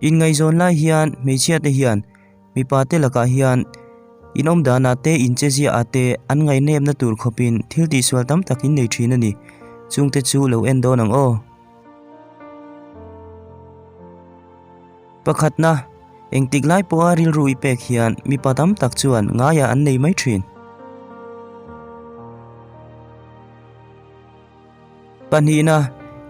Inngaihzawn lai hian hmeichhia te hian mipa te lakah hian in awm danah te in che ziahah te an ngaihnepna tur khawpin thil tihsual tam tak in nei thin a ni. Chungte chu lo en dawn ang aw. Pakhatna, engtik lai pawha rilru i pek hian mipa tam tak chuan ngaiah an nei mai thin. Pahnihna,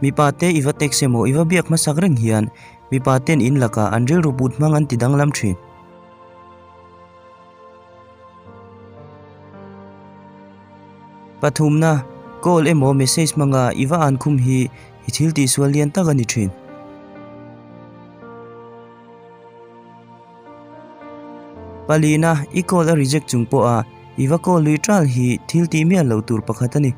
mipa te i va text emaw i va biak hmasak reng hian mipa ten in lakah an rilru but hmang an ti danglam thin. Pathumna, call emaw message hmanga i va an khum hi i thil tihsual lian tak a ni thin. Palina, i call a reject chung pawha i va call lui tal hi thil tih miah loh tur pakhat a ni.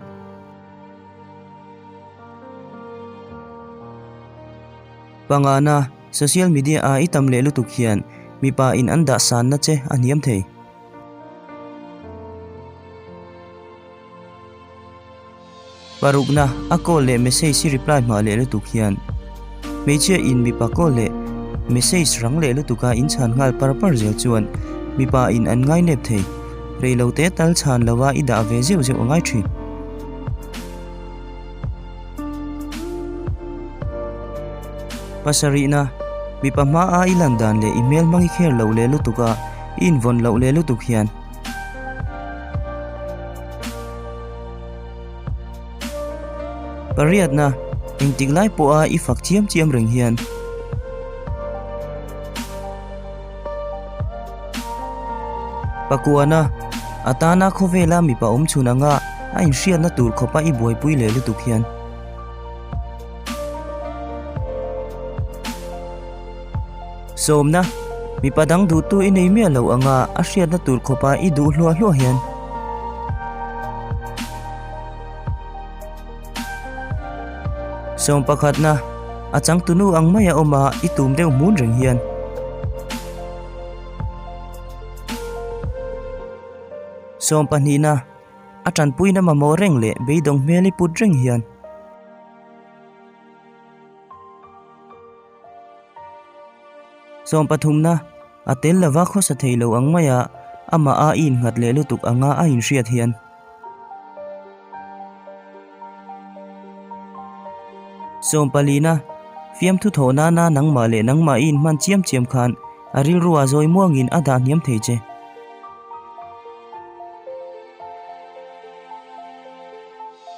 Pangana, social media a i tam leh lutuk hian mipa in an dah sanna che a hniam thei. Parukna, a call leh message i reply hma leh lutuk hian hmeichhia in mipa call leh message rang leh lutuka in chhan nghal par par zel chuan mipa in an ngai nep thei. Reilo te tal chhan lova i dah ve zeuh zeuh a ngai thin. Pasarihna, mipa hmaa i lan dan leh i hmel hmang i kher loh leh lutuka i invawn loh leh lutuk hian. Pariatna, engtik lai pawha i fak chiam chiam reng hian. Pakuana, a tana khawvela mipa awm chhun anga a inhriatna tur khawpa i buaipui leh lutuk hian. Sawmna, mipa dang duhtu i nei miah lo anga a hriatna tur khawpa i duh hluah hluah hian. Sawm pakhatna, a changtunu ang maia awm a i tum deuh hmun reng hian. Sawm pahnihna, a tanpuina mamawh reng leh beidawng hmel i put reng hian. Sawm pathumna, a tel lova khawsa thei lo ang maia amah a i innghat leh lutuk anga a inhriat hian. Sawm palina, fiamthu thawh nana nangmah leh nangmah i inhman chiam chiam khan a rilrua zawi muangin a dah hniam thei che.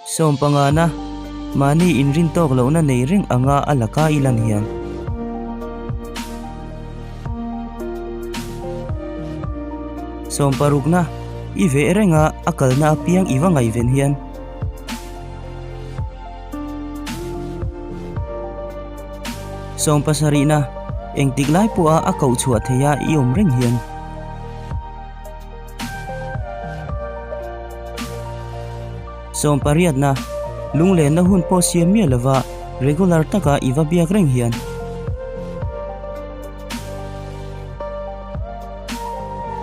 Sawm pangana, mahni inrin tawk lohna nei reng anga a laka i lan hian. Sawm parukna, i veh renga a kalna apiang i va ngaihven hian. Sawm pasarihna, engtik lai pawha a koh chhuah theiha i awm reng hian. Sawm pariatna, lunglenna hun pawh siam miah lova regular taka i va biak reng hian.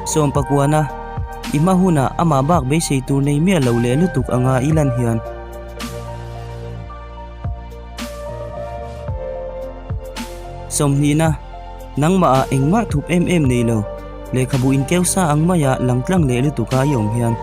Sawm pakuana, i hma hunah amah bak beisei tur nei miah lo leh lutuk anga i lan hian. Sawmhnihna, nangmah ah engmah thup em em nei lo, lehkhabu inkeu sa ang maia langtlang leh lutuka i awm hian.